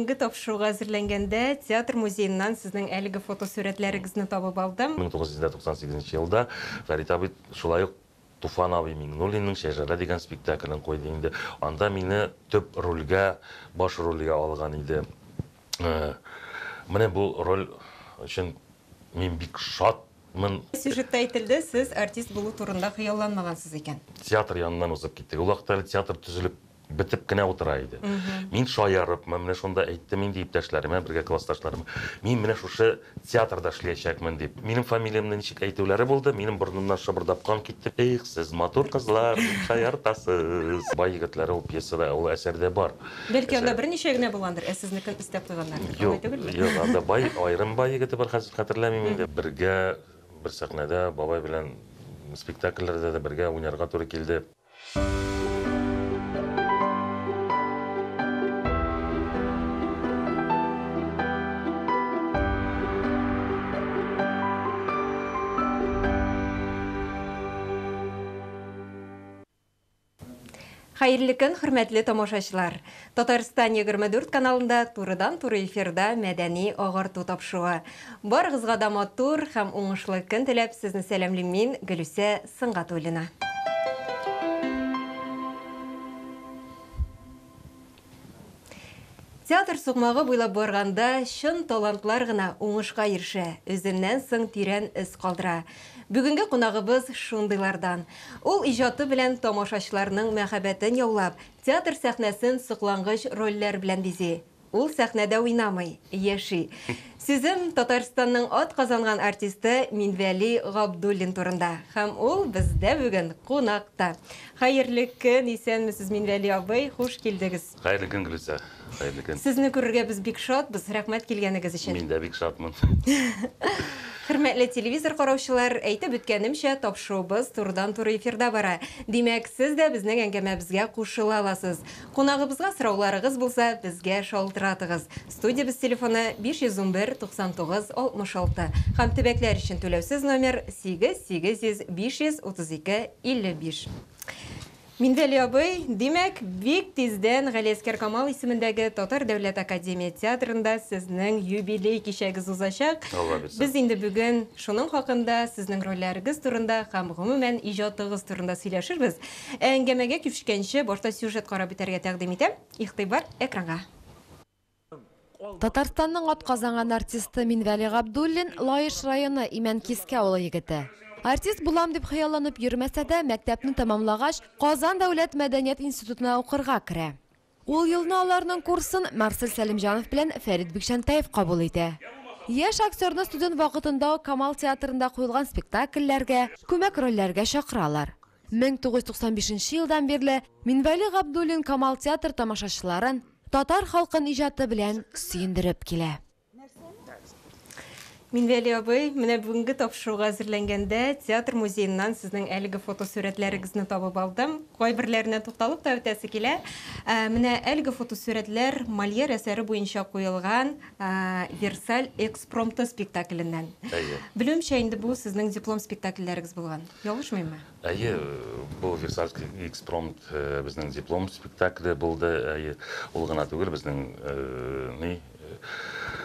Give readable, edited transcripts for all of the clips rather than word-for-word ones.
бүгенге тапшыруга әзерләнгәндә театр музееннан сезнең әлеге фотосурәтләрегезне табып алдым. 1998 елда Фәрит абый шулай ук Туфан абый Миңнуллинның Шәҗәрә дигән спектаклен куйды инде. Анда мине төп рольгә, баш рольгә алган иде. Менә бу роль өчен мин бик шатмын. Сюжетта әйтелде, сез артист булу турында хыялланмагансыз икән. Театр яныннан узып киттек. Ул вакытта әле театр төзелеп бетеп кенә утыра иде. Мин шаярыпмы, менә шунда әйттем инде иптәшләремә, бергә классташларыма. Мин менә шушы театрда эшләячәкмен дип. Минем фамилиямне ничек әйтүләре булды, минем борынымнан шыбырдап кан китте. Эх, сез матур кызлар, бик шаяртасыз. Бай егетләре ул пьесада, ул әсәрдә бар. Бәлки анда берничә генә булгандыр, ә сезнекен өстәп куйганнардыр. Алай түгелме? Юк, анда бай, аерым бай егете бар, хәзер хәтерләмим инде. Бергә бер сәхнәдә бабай белән спектакльләрдә дә бергә уйнарга туры килде. Хәерле көн, хөрмәтле тамашачылар! Татарстан 24 каналында турыдан-туры эфирда мәдәни агарту тапшыруы. Барыгызга да матур һәм уңышлы көн теләп, сезне сәламлим мин, Гөлүсә Сөнгатуллина. Театр сукмагы буйлап барганда чын талантлар гына уңышка ирешә, үзеннән соң тирән эз калдыра. Бүгенге кунагыбыз шундыйлардан. Ул иҗаты белән тамашачыларның мәхәббәтен яулап, театр сәхнәсен соклангыч рольләр белән бизи. Ул сәхнәдә уйнамый, яши. Сүзем Татарстанның атказанган артисты Минвәли Габдуллин турында. Һәм ул бездә бүген кунакта. Хәерле көн, исәнмесез, Минвәли абый, хуш килдегез. Хәерле көн, Гөлүсә. Хәерле көн. Сезне күрергә без бик шатбыз, рәхмәт килгәнегез өчен. Мин дә бик шатмын. Хөрмәтле телевизор караучылар, әйтеп үткәнемчә, тапшыруыбыз турыдан-туры эфирда бара. Димәк, сез дә безнең әңгәмәбезгә кушыла аласыз. Кунагыбызга сорауларыгыз булса, безгә шалтыратыгыз. Студиябез телефоны 511 99 66 һәм төбәкләр өчен түләүсез номер 8 800 532 55. Минвәли абый, димәк, бик тиздән Галиәскәр Камал исемендәге Татар дәүләт академия театрында сезнең юбилей кичәгез узачак. Алла бирсә. Без инде бүген шуның хакында, сезнең рольләрегез турында һәм гомумән иҗатыгыз турында сөйләшербез. Ә әңгәмәгә күчкәнче, башта сюжет карап үтәргә тәкъдим итәм. Игътибар экранга. Татарстанның атказанган артисты Минвәли Габдуллин Лаеш районы Имәнкискә авылы егете. Артист булам дип хыялланып йөрмәсә дә, мәктәпне тәмамлагач, Казан дәүләт мәдәният институтына укырга керә. Ул елны аларның курсын Марсель Сәлимҗанов белән Фәрит Бикчәнтәев кабул итә. Яшь актерны студент вакытында ук Камал театрында куелган спектакльләргә, күмәк рольләргә чакыралар. 1995 нче елдан бирле Минвәли Габдуллин Камал театр тамашачыларын татар халкын иҗаты белән сөендереп килә. Минвәли абый, менә бүгенге тапшыруга әзерләнгәндә театр музееннан сезнең әлеге фотосурәтләрегезне табып алдым. Кайберләренә тукталып та үтәсе килә. Ә, менә әлеге фотосурәтләр Мольер әсәре буенча куелган ә, Версаль экспромты спектакленнән. Әйе. Белүемчә, инде бу сезнең диплом спектакльләрегез булган. Ялгышмыйммы? Әйе, бу Версальский экспромт безнең диплом спектакле булды. Әйе, ул гына түгел, безнең ни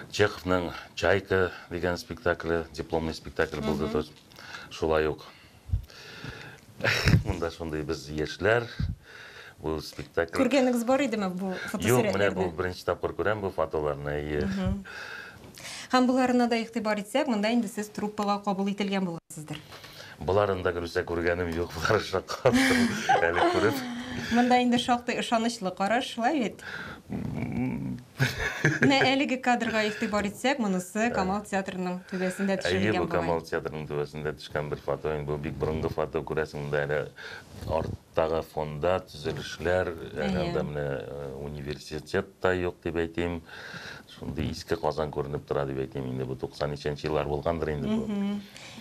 Чеховның Чайка дигән спектакле, дипломный спектакль булды. То есть, шулай ук. Монда шундый без яшьләр. Бу спектакль. Күргәнегез бар идеме бу Юк, менә бу беренче тапкыр күрәм бу фотоларны. Әйе. Һәм боларына да игътибар итсәк, монда инде сез труппага кабул ителгән булгансыздыр. Боларын да Гөлүсә күргәнем юк, болары шаккаттым әле күреп. Монда инде шактый ышанычлы караш, шулай бит? Менә әлеге кадрга игътибар итсәк, монысы Камал театрының түбәсендә Әйе, төшерелгән бу бугай. Камал театрының түбәсендә төшкән бер фото. Инде бу бик борынгы фото, күрәсең, монда әле арттагы фонда төзелешләр, әле анда менә университет та юк дип әйтим. Шундый иске Казан күренеп тора дип әйтим инде, бу 90 ничәнче еллар булгандыр инде бу.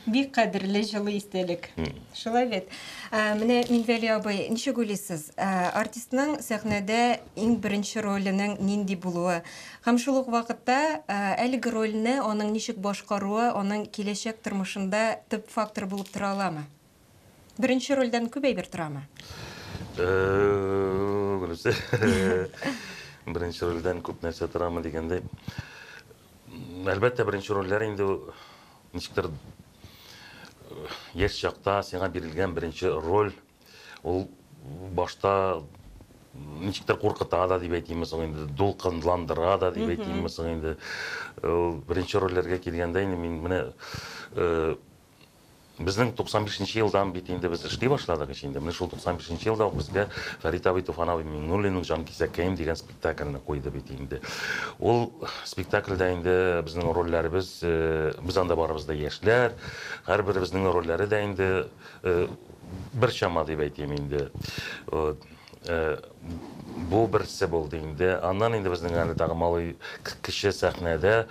Бик кадерле җылы истәлек. Шулай бит. Менә Минвәли абый, ничек уйлыйсыз, артистның сәхнәдә иң беренче роленең нинди булуы һәм шул ук вакытта әлеге рольне аның ничек башкаруы аның киләчәк тормышында төп фактор булып тора аламы? Беренче рольдән күп әйбер торамы? Гөлүсә. Беренче рольдән күп нәрсә торамы дигәндәй. Әлбәттә, беренче рольләр инде ничектер яшь чакта сиңа бирелгән беренче роль ул башта ничектер куркыта да дип әйтимме соң инде, дулкынландыра да дип әйтимме соң инде. Ул беренче рольләргә килгәндә инде мин менә безнең 95 нче елдан бит инде без эшли башладык ич инде. Менә шул 95 нче елда ук безгә Фәрит абый Туфан абый Миңнуллинның Җанкисәккәем дигән спектакльне куйды бит инде. Ул спектакльдә инде безнең рольләребез, без анда барыбыз да яшьләр, һәрберебезнең рольләре дә инде бер чама дип әйтим инде. Вот. Бу берсе булды инде. Аннан инде безнең әле тагы малый кече сәхнәдә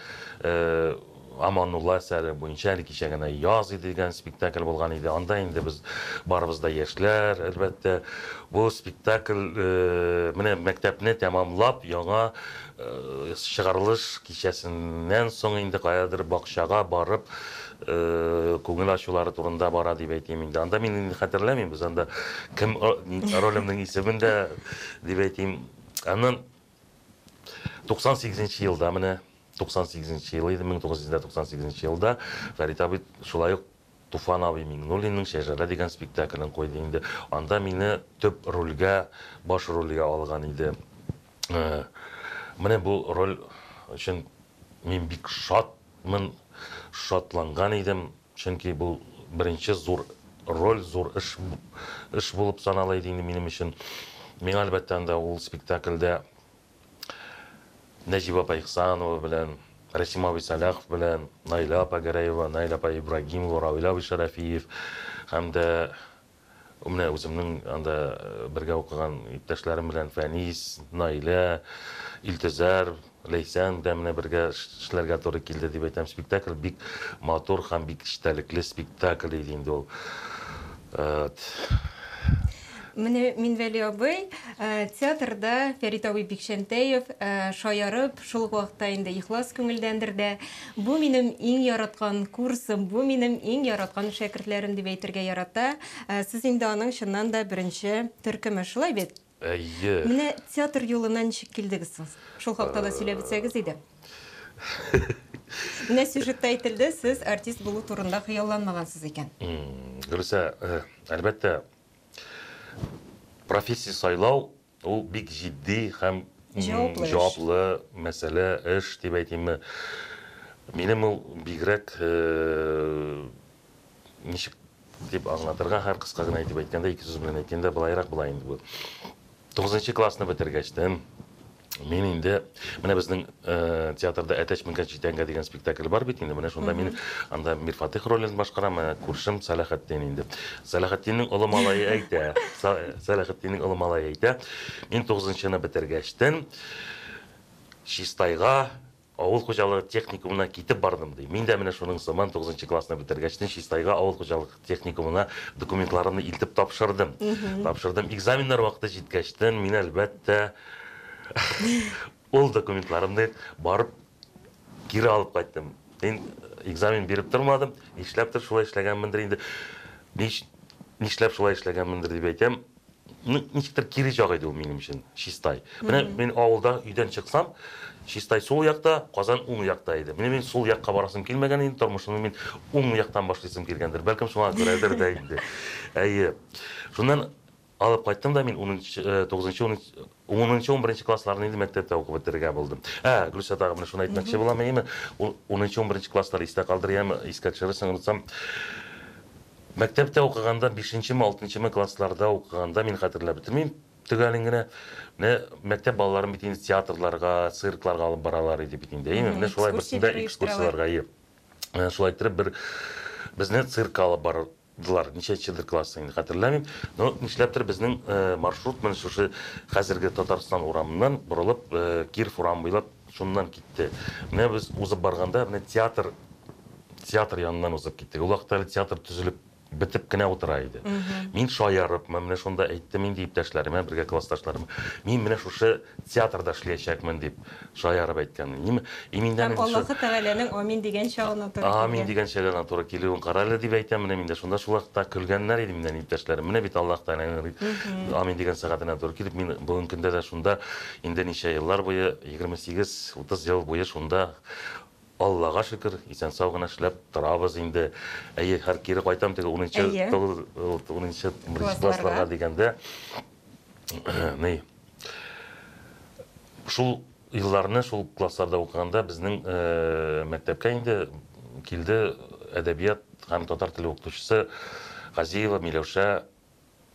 Аманулла әсәре буенча әле кичә генә Яз иде дигән спектакль булган иде. Анда инде без барыбыз да яшьләр, әлбәттә. Бу спектакль менә мәктәпне тәмамлап, яңа чыгарылыш кичәсеннән соң инде каядыр бакчага барып, күңел ачулары турында бара дип әйтим инде. Анда мин инде хәтерләмим, без анда кем ролемнең исемен дә дип әйтим. Аннан 98 елда менә 98 нче ел иде, 1998 нче елда Фәрит абый шулай ук Туфан абый Миңнуллинның Шәҗәрә дигән спектаклен куйды инде. Анда мине төп рольгә, баш рольгә алган иде. Менә бу роль өчен мин бик шатмын, шатланган идем, чөнки бу беренче зур роль, зур эш, эш булып санала иде инде минем өчен. Миңа, әлбәттә, анда ул спектакльдә Нәҗибә апа Ихсанова белән, Рәсим абый Сәлахов белән, Наилә апа Гәрәева, Наилә апа Ибрагимова, Равил абый Шәрәфиев һәм дә менә үземнең анда бергә укыган иптәшләрем белән Фәнис, Наилә, Илтөзәр, Ләйсән белән менә бергә эшләргә туры килде дип әйтәм. Спектакль бик матур һәм бик эчтәлекле спектакль иде инде ул. Менә Минвәли абый театрда Фәрит абый Бикчәнтәев шаярып, шул ук вакытта инде ихлас күңелдәндер дә, бу минем иң яраткан курсым, бу минем иң яраткан шәкертләрем дип әйтергә ярата. Сез инде аның чыннан да беренче төркеме, шулай бит? Әйе. Менә театр юлына ничек килдегез соң? Шул хакта да сөйләп үтсәгез иде. Менә сюжетта әйтелде, сез артист булу турында хыялланмагансыз икән. Гөлүсә, әлбәттә, Профессия сайлау ул бик җитди һәм җаваплы мәсьәлә, эш дип әйтимме. Минем ул бигрәк ничек дип аңлатырга, һәр кыска гына итеп әйткәндә, ике сүз белән әйткәндә, былайрак була инде бу. Тугызынчы классны бетергәчтен, Мин инде менә безнең театрда Әтәч менгән читәнгә дигән спектакль бар бит инде. Менә шунда мин анда Мирфатыйх ролен башкарам, менә күршем Сәләхетдин инде. Сәләхетдиннең олы малае әйтә, Сәләхетдиннең олы малае әйтә, мин тугызынчыны бетергәчтен Чистайга авыл хуҗалыгы техникумына китеп бардым, ди. Мин дә менә шуның сыман тугызынчы классны бетергәчтен Чистайга авыл хуҗалыгы техникумына документларымны илтеп тапшырдым. Тапшырдым. Экзаменнар вакыты җиткәчтен, мин, әлбәттә, ул документларымны барып кире алып кайттым. Мин экзамен биреп тормадым. Нишләптер шулай эшләгәнмендер инде. Нишләп шулай эшләгәнмендер дип әйтәм. Ну, ничектер кире як иде ул минем өчен, Чистай. Менә мин авылда өйдән чыксам, Чистай сул якта, Казан уң якта иде. Менә мин сул якка барасым килмәгән инде, тормышымны мин уң яктан башлыйсым килгәндер. Бәлкем шуңа күрәдер дә инде. Әйе. Шуннан алып кайттым да мин унынчы, тугызынчы, унынчы, унберенче классларны инде мәктәптә укып бетерергә булдым. Ә, Гөлүсә тагы менә шуны әйтмәкче булам, әйеме? Унынчы, унберенче класслар истә калдыр, яме, искә төшерерсең, онытсам. Мәктәптә укыганда, бишенчеме, алтынчымы классларда укыганда, мин хәтерләп бетермим төгәлен генә, менә мәктәп балаларын бит инде театрларга, циркларга алып баралар иде бит инде, әйеме? Менә шулай берсендә экскурсияләргә, әйе. Менә шулай иттереп бер безне циркка алып бардылар. Ничәнчедер класста инде хәтерләмим. Но нишләптер безнең маршрут менә шушы хәзерге Татарстан урамыннан борылып, Киров урамы буйлап шуннан китте. Менә без узып барганда, менә театр театр яныннан узып киттек. Ул вакытта әле театр төзелеп бетеп кенә утыра иде. Мин шаярып, менә шунда әйттем инде иптәшләремә, бергә классташларыма. Мин менә шушы театрда эшләячәкмен дип шаярып әйткәнмен. И миндән Һәм Аллаһы Тәгаләнең амин дигән чагына туры килгән. Амин дигән чагына туры килүен кара әле дип әйтәм. Менә мин дә шунда шул вакытта көлгәннәр иде миннән иптәшләрем. Менә бит Аллаһ Тәгаләнең амин дигән сәгатенә туры килеп, мин бүгенге көндә дә шунда инде ничә еллар буе, 28-30 ел буе шунда Аллага шөкер, исән-сау гына эшләп торабыз инде. Әйе, һәр кире кайтам теге унынчы, тугыз, унынчы, беренче классларга дигәндә, ни, шул елларны, шул классларда укыганда безнең мәктәпкә инде килде әдәбият һәм татар теле укытучысы Газиева Миләүшә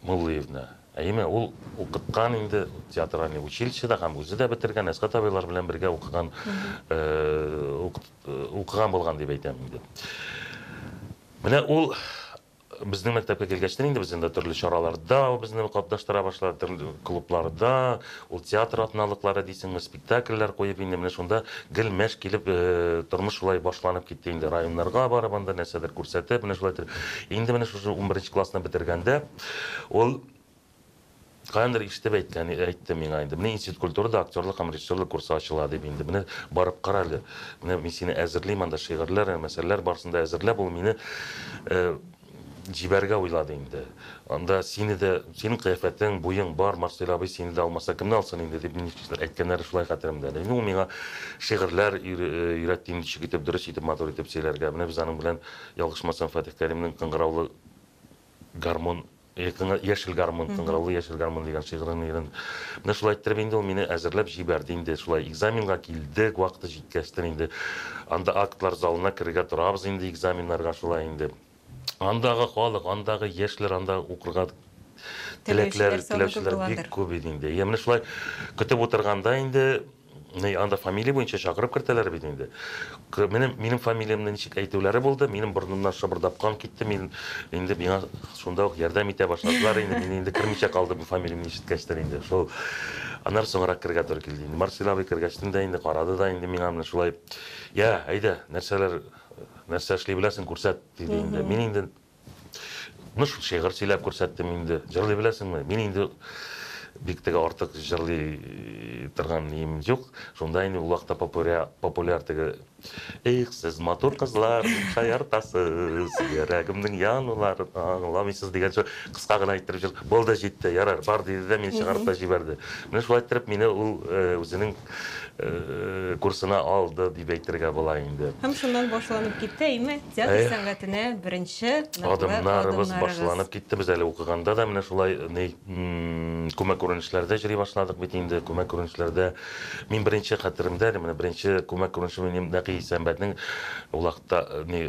Муллиевна. Әйеме, ул укыткан инде театральный училищеда һәм үзе дә бетергән, Әсгать абыйлар белән бергә укыган, укыган булган дип әйтәм инде. Менә ул безнең мәктәпкә килгәчтен инде без инде төрле чараларда ул безне катнаштыра башлады, төрле клубларда, ул театр атналыклары дисеңме, спектакльләр куеп инде менә шунда гел мәш килеп тормыш шулай башланып китте инде. Районнарга барып анда нәрсәдер күрсәтеп, менә шулай итеп. Инде менә шушы унберенче классны бетергәндә ул каяндыр ишетеп әйткән, әйтте миңа инде, менә институт культурада актерлык һәм режиссерлык курсы ачыла дип инде, менә барып кара әле, менә мин сине әзерлим анда шигырьләр, мәсьәләләр барысын да әзерләп, ул мине җибәрергә уйлады инде. Анда сине дә, синең кыяфәтең, буең бар, Марсель абый сине дә алмаса, кемне алсын инде, дип ничектер әйткәннәре шулай хәтеремдә әле. Инде ул миңа шигырьләр өйрәтте инде, ничек итеп, дөрес итеп, матур итеп сөйләргә. Менә без аның белән, ялгышмасам, Фатих Кәримнең Кыңгыраулы гармун, яшел гармун, кыңгыраулы яшел гармун дигән шигырен өйрәндек. Менә шулай иттереп инде ул мине әзерләп җибәрде инде. Шулай экзаменга килдек, вакыты җиткәчтен инде. Анда актлар залына керергә торабыз инде экзаменнарга шулай инде. Андагы халык, андагы яшьләр, анда укырга теләкләр, теләүчеләр бик күп иде инде. Я менә шулай көтеп утырганда инде, анда фамилия буенча чакырып кертәләр бит инде. Минем, минем фамилиямне ничек әйтүләре булды, минем борынымнан шыбырдап кан китте, мин инде миңа шунда ук ярдәм итә башладылар инде, мин инде кермичә калдым бу фамилиямне ишеткәчтен инде. Шул аннары соңрак керергә туры килде инде. Марсель абый кергәчтен дә инде карады да инде миңа менә шулай, я, әйдә, нәрсәләр, нәрсә эшли беләсең, күрсәт, диде инде. Мин инде, ну, шул шигырь сөйләп күрсәттем инде. Җырлый беләсеңме? Мин инде бик теге артык җырлый торган нием юк. Шунда инде ул вакытта популяр, популяр теге Эх, сез матур кызлар, шаяртасыз, йөрәгемнең януларын аңламыйсыз дигән шул кыска гына иттереп җыр. Булды, җитте, ярар, бар диде дә мине чыгарып та җибәрде. Менә шулай иттереп мине ул үзенең курсына алды дип әйтергә була инде. Һәм шуннан башланып китте, әйме, театр сәнгатенә беренче ныклы адымнарыбыз башланып китте. Без әле укыганда да менә шулай ни күмәк күренешләрдә йөри башладык бит инде. Күмәк күренешләрдә мин беренче хәтеремдә әле, менә беренче күмәк күренеше минем Нәкый Исәнбәтнең ул вакытта ни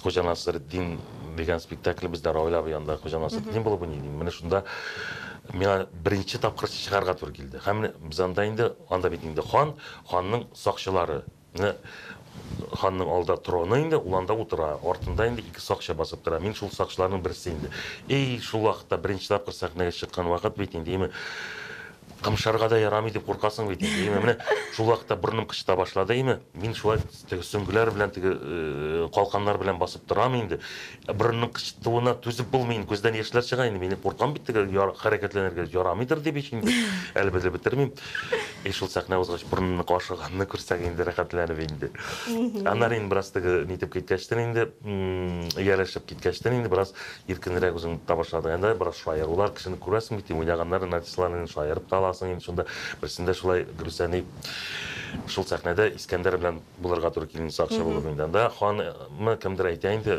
Хуҗа Насретдин дигән спектакль бездә Равил абый янында Хуҗа Насретдин булып уйный иде. Менә шунда миңа беренче тапкыр чыгарга туры килде. Һәм менә без анда инде, анда бит инде хан, ханның сакчылары. Менә ханның алда троны инде, ул анда утыра. Артында инде ике сакчы басып тора. Мин шул сакчыларның берсе инде. Эй, шул вакытта беренче тапкыр сәхнәгә чыккан вакыт бит инде, әйме. Кымшарга да ярамый дип куркасың бит инде, әйме. Менә шул вакытта борыным кычыта башлады, әйме. Мин шулай теге сөңгеләр белән, теге калканнар белән басып торам инде. Борынның кычытуына түзеп булмый инде, күздән яшьләр чыга инде. Мин куркам бит теге хәрәкәтләнергә ярамыйдыр дип ич инде. Әле белеп бетермим. И шул сәхнә узгач борынны кашыганны күрсәң инде рәхәтләнеп инде. Аннары инде бераз теге нитеп киткәчтен инде, ияләшеп киткәчтен инде бераз иркенрәк үзеңне тота башладың. Анда бераз шаярулар, кешене күрәсең бит, уйнаганнарын, артистларны шаярып та аласың инде шунда. Берсендә шулай Гөлүсәни шул сәхнәдә Искәндәр белән булырга туры килде, сакчы булып инде. Анда ханмы кемдер әйтә инде,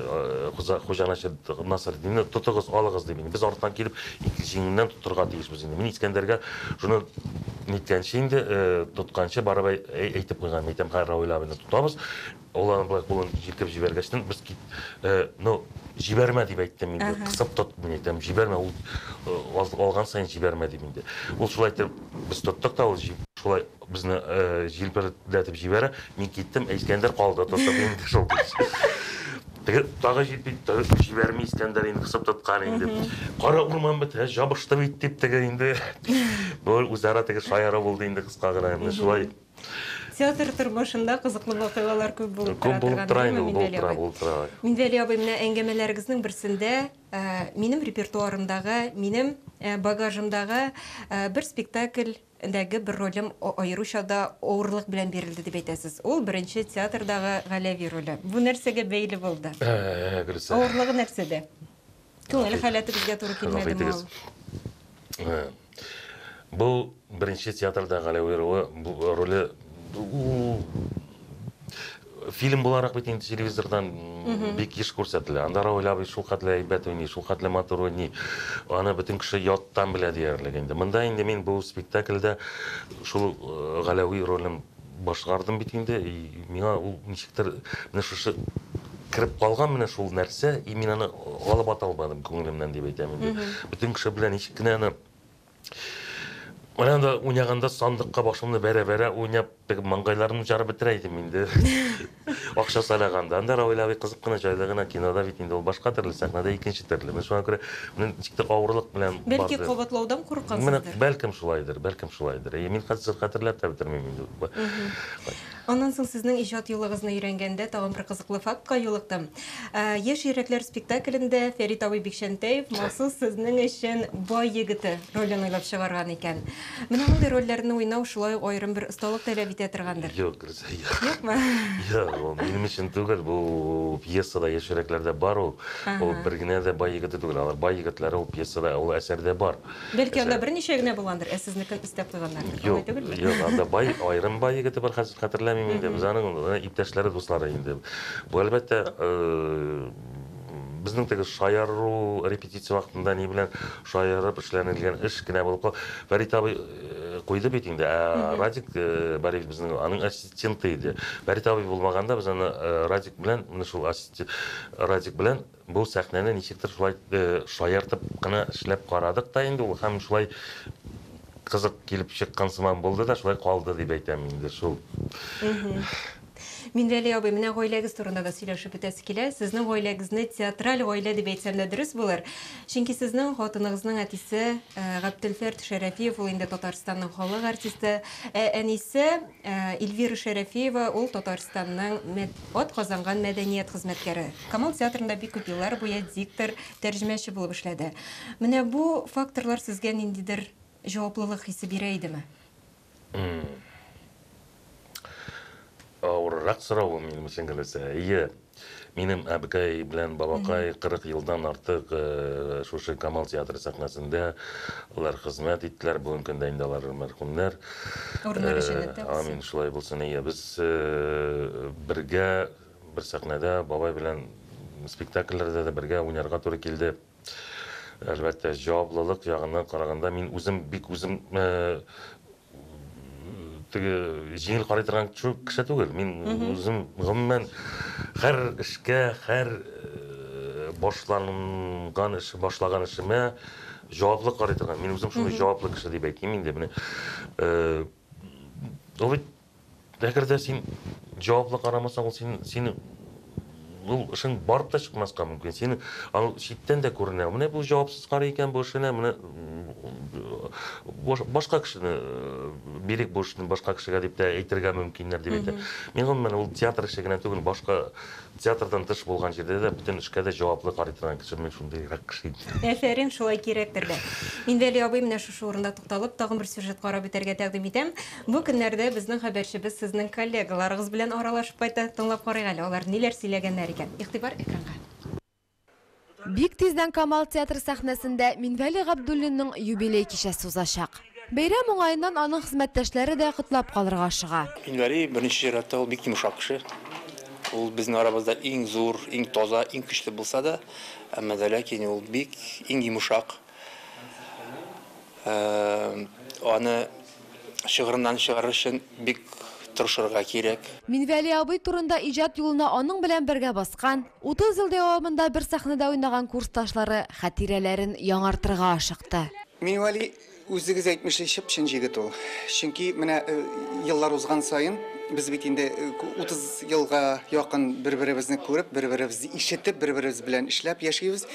Хуҗа Насретдинне тотыгыз, алыгыз дип инде. Без арттан килеп, ике җиңеннән тотырга тиешбез инде. Мин Искәндәргә шуны ниткәнче инде, тотканчы барып әйтеп куйган. Мин әйтәм, хәер, Равил абыйны тотабыз. Ул аны болай кулын җилкеп җибәргәчтен, без кит, ну, җибәрмә дип әйттем инде. Кысып тот, мин әйтәм, җибәрмә, ул алган саен җибәрмә дип инде. Ул шулай итеп без тоттык та, ул шулай безне җилпердәтеп җибәрә. Мин киттем, ә Искәндәр калды тотып инде шул. Теге тагы җилпи, тагы җибәрми Искәндәр инде кысып тоткан инде. Кара урман бетә, җабышты бит дип теге инде. Бу үзара теге шаяру булды инде кыска гына. Менә шулай. Театр тормышында кызыклы вакыйгалар күп булып тора. Күп булып тора инде, булып тора, булып тора. Минвәли абый, менә әңгәмәләрегезнең берсендә минем репертуарымдагы, минем багажымдагы бер спектакльдәге бер ролем аеруча да авырлык белән бирелде дип әйтәсез. Ул беренче театрдагы Галәви роле. Бу нәрсәгә бәйле булды? Гөлсә. Авырлыгы нәрсәдә? Күңел халәтегезгә туры килмәдеме ул? Бу беренче театрда Галәви роле фильм буларак бит инде телевизордан бик еш күрсәтелә. Анда Равил абый шул хәтле әйбәт уйный, шул хәтле матур уйный. Аны бөтен кеше яттан белә диярлек инде. Монда инде мин бу спектакльдә шул Галәви ролен башкардым бит инде. И миңа ул ничектер менә шушы кереп калган менә шул нәрсә, и мин аны алып ата алмадым күңелемнән дип әйтәм инде. Бөтен кеше белән ничек кенә аны менә анда уйнаганда сандыкка башымны бәрә-бәрә уйнап, теге маңгайларымны жарып бетерә идем инде. Акча сайлаганда. Анда Равил абый кызык кына, җайлы гына кинода бит инде ул башка төрле, сәхнәдә икенче төрле. Менә шуңа күрә менә ничектер авырлык белән барды. Бәлки кабатлаудан курыккансыздыр? Менә бәлкем шулайдыр, бәлкем шулайдыр. Әйе, мин хәзер хәтерләп тә бетермим инде. Аннан соң сезнең иҗат юлыгызны өйрәнгәндә тагын бер кызыклы фактка юлыктым. Яшь йөрәкләр спектаклендә Фәрит абый Бикчәнтәев махсус сезнең өчен бай егете ролен уйлап чыгарган икән. Менә мондый рольләрне уйнау шулай ук аерым бер осталык таләп итә торгандыр. Юк, Гөлсә, юк. Юкмы? Юк, ул минем өчен түгел, бу пьесада Яшь йөрәкләрдә бар ул. Ул бер генә дә бай егете түгел, алар бай егетләре ул пьесада, ул әсәрдә бар. Бәлки анда берничә генә булгандыр, ә сезнекен өстәп куйганнардыр. Алай Юк, түгелме? юк, анда бай, аерым бай егете бар, хәзер хәтерләмим инде. Без аның иптәшләре, дуслары инде. Бу, әлбәттә, безнең теге шаяру репетиция вакытында ни белән шаярып эшләнелгән эш кенә булып кал. Фәрит абый куйды бит инде, ә Радик Бариев безнең аның ассистенты иде. Фәрит абый булмаганда без аны Радик белән, менә шул Радик белән Бу сәхнәне ничектер шулай шаяртып кына эшләп карадык та инде ул һәм шулай кызык килеп чыккан сыман булды да, шулай калды дип әйтәм инде шул. Минвәли абый, менә гаиләгез турында да сөйләшеп үтәсе килә. Сезнең гаиләгезне театраль гаилә дип әйтсәм дә дөрес булыр. Чөнки сезнең хатыныгызның әтисе Габделфәрт Шәрәфиев, ул инде Татарстанның халык артисты. Ә әнисе Эльвира Шәрәфиева, ул Татарстанның ат казанган мәдәният хезмәткәре. Камал театрында бик күп еллар буе диктор, тәрҗемәче булып эшләде. Менә бу факторлар сезгә ниндидер җаваплылык хисе бирә идеме? Авыррак сорау бу минем өчен, Гөлүсә. Әйе, минем әбекәй белән бабакай 40 елдан артык шушы Камал театры сәхнәсендә алар хезмәт иттеләр. Бүгенге көндә инде алар мәрхүмнәр. Урыннары җәннәттә булсын. Амин, шулай булсын. Әйе, без бергә бер сәхнәдә бабай белән спектакльләрдә дә бергә уйнарга туры килде. Әлбәттә, җаваплылык ягыннан караганда, мин үзем бик үзем теге җиңел карый торган кеше түгел. Мин үзем гомумән һәр эшкә, һәр башланган эш, башлаган эшемә җаваплы карый торган. Мин үзем шундый җаваплы кеше дип әйтим инде. Менә ул бит әгәр дә син җаваплы карамасаң, ул син сине ул эшең барып та чыкмаска мөмкин. Син аны читтән дә күренә. Менә бу җавапсыз карый икән бу эшенә, менә башка кешене бирик бу эшне башка кешегә дип тә әйтергә мөмкиннәр дип әйтә. Мин гомумән ул театр эше генә түгел, башка театрдан тыш булган җирдә дә бөтен эшкә дә җаваплы карый торган кеше. Мин шундыйрак кеше инде. Афәрин, шулай кирәктер дә. Минвәли абый, менә шушы урында тукталып, тагын бер сюжет карап үтәргә тәкъдим итәм. Бу көннәрдә безнең хәбәрчебез сезнең коллегаларыгыз белән аралашып кайтты. Тыңлап карыйк әле, алар ниләр сөйләгәннәр икән. Игътибар экранга. Бик тиздән Камал театры сәхнәсендә Минвәли Габдуллинның юбилей кичәсе узачак. Бәйрәм уңаеннан аның хезмәттәшләре дә котлап калырга ашыга. Минвәли, беренче чиратта, ул бик йомшак кеше. Ул безнең арабызда иң зур, иң таза, иң көчле булса да, әмма дә ләкин ул бик иң йомшак. Аны чыгырыннан чыгарыр өчен бик тырышырга кирәк. Минвәли абый турында иҗат юлына аның белән бергә баскан, 30 ел дәвамында бер сәхнәдә уйнаган курсташлары хатирәләрен яңартырга ашыкты. Минвәли, үзегез әйтмешли, чып-чын җегет ул. Чөнки менә еллар узган саен без бит инде 30 елга якын бер-беребезне күреп, бер-беребезне ишетеп, бер-беребез белән эшләп яшибез.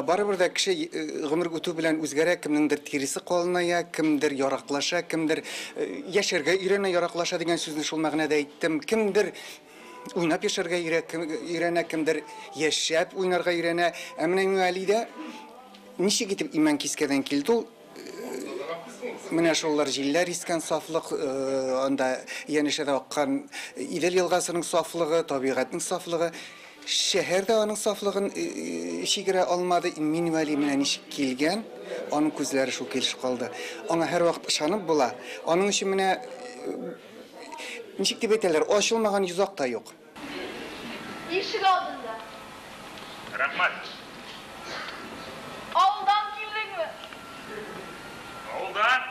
Барыбер дә кеше гомер үтү белән үзгәрә, кемнеңдер тиресе калыная, кемдер яраклаша, кемдер яшәргә өйрәнә, яраклаша дигән сүзне шул мәгънәдә әйттем. Кемдер уйнап яшәргә өйрәнә, кемдер яшәп уйнарга өйрәнә. Ә менә Минвәлидә ничек итеп Имәнкискәдән килде ул? Менә шулар җилләр искән сафлык, анда янәшәдә аккан Идел елгасының сафлыгы, табигатьнең сафлыгы. Шәһәр дә аның сафлыгын чигерә алмады. Минвәли менә ничек килгән, аның күзләре шул килеш калды. Аңа һәрвакыт ышанып була. Аның өчен менә ничек дип әйтәләр, ачылмаган йозак та юк. Ишек алдында. Рәхмәт. Авылдан килдеңме? Авылдан?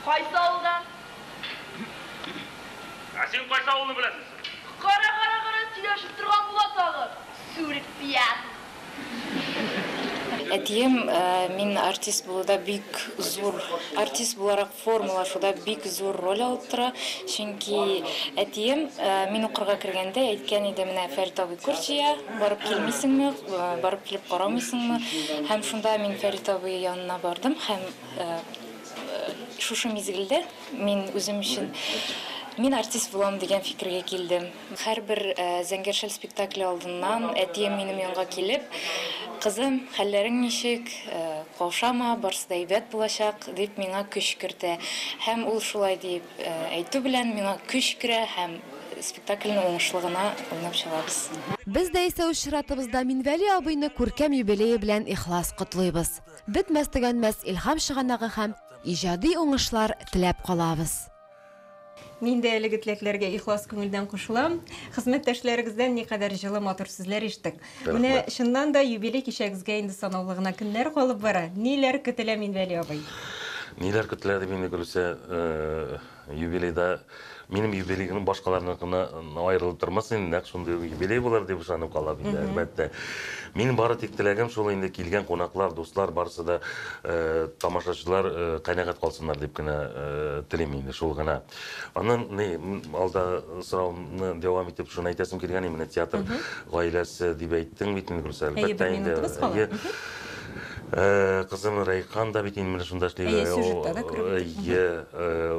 Кайсы авылдан? Ә син кайсы авылны беләсең? Кара, кара, кара, сөйләшеп торган була тагы. Сүрек пьяный. Әтием мин артист булуда бик зур, артист буларак формалашуда бик зур роль алып тора. Чөнки әтием мин укырга кергәндә әйткән иде, менә Фәрит абый курс җыя, барып килмисеңме, барып килеп карамыйсыңмы? Һәм шунда мин Фәрит абый янына бардым һәм шушы мизгелдә мин үзем өчен мин артист булам дигән фикергә килдем. Һәрбер Зәңгәр шәл спектакле алдыннан әтием минем янга килеп, кызым, хәлләрең ничек, каушама, барысы да әйбәт булачак, дип миңа көч кертә. Һәм ул шулай дип әйтү белән миңа көч керә һәм спектакльне уңышлы гына уйнап чыгабыз. Без дә исә үз чиратыбызда Минвәли абыйны күркәм юбилее белән ихлас котлыйбыз. Бетмәс-төгәнмәс илһам чыганагы һәм иҗади уңышлар теләп калабыз. Мин дә әлеге теләкләргә ихлас күңелдән кушылам. Хезмәттәшләрегездән никадәр җылы матур сүзләр ишеттек. Менә чыннан да юбилей кичәгезгә инде санаулы гына көннәр калып бара. Ниләр көтелә, Минвәли абый? Ниләр көтелә дип инде, Гөлүсә, юбилейда минем юбилейның башкаларныкына аерылып тормас инде, нәкъ шундый ук юбилей булыр дип ышанып калам инде, әлбәттә. Минем бары тик теләгем шул инде, килгән кунаклар, дуслар, барысы да тамашачылар канәгать калсыннар дип кенә телим инде, шул гына. Аннан ни, алда сорауны дәвам итеп шуны әйтәсем килгән, менә театр гаиләсе дип әйттең бит инде, Гөлүсә, әлбәттә инде. Кызым Рәйхан да бит инде менә шунда эшли. Әйе, сюжетта да күреп. Әйе,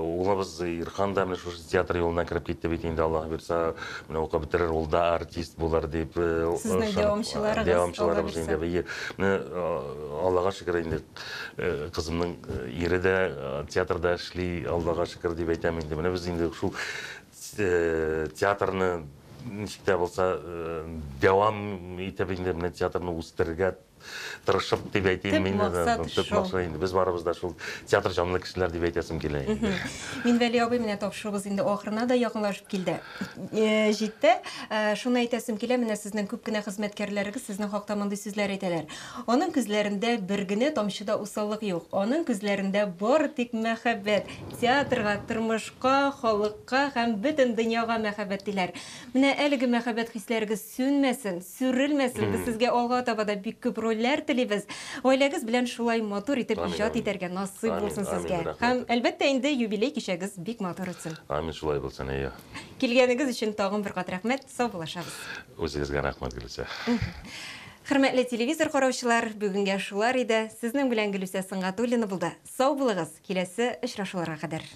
улыбыз Ирхан да менә шушы театр юлына кереп китте бит инде, Аллаһ бирсә, менә укып бетерер, ул да артист булыр дип. Сезнең дәвамчыларыгыз. Дәвамчыларыбыз инде. Әйе. Менә Аллага шөкер инде, кызымның ире дә театрда эшли, Аллага шөкер дип әйтәм инде. Менә без инде шул театрны ничек тә булса дәвам итеп инде менә театрны үстерергә тырышып дип әйтим мин. Төп максат инде. Без барыбыз да шул театр җанлы кешеләр дип әйтәсем килә инде. Минвәли абый, менә тапшыруыбыз инде ахырына да якынлашып килде. Җитте. Шуны әйтәсем килә, менә сезнең күп кенә хезмәткәрләрегез сезнең хакта мондый сүзләр әйтәләр. Аның күзләрендә бер генә тамчы да усаллык юк. Аның күзләрендә бары тик мәхәббәт. Театрга, тормышка, халыкка һәм бөтен дөньяга мәхәббәт диләр. Менә әлеге мәхәббәт хисләрегез сүнмәсен, сүрелмәсен. Без сезгә алга таба да бик күп рольләр телибез. Гаиләгез белән шулай матур итеп иҗат итәргә насыйп булсын сезгә. Һәм, әлбәттә, инде юбилей кичәгез бик матур үтсен. Амин, шулай булсын, әйе. Килгәнегез өчен тагын бер кат рәхмәт. Саубуллашабыз. Үзегезгә рәхмәт, Гөлүсә. Хөрмәтле телевизор караучылар, бүгенгә шулар иде. Сезнең белән Гөлүсә Сөнгатуллина булды. Сау булыгыз, киләсе очрашуларга кадәр.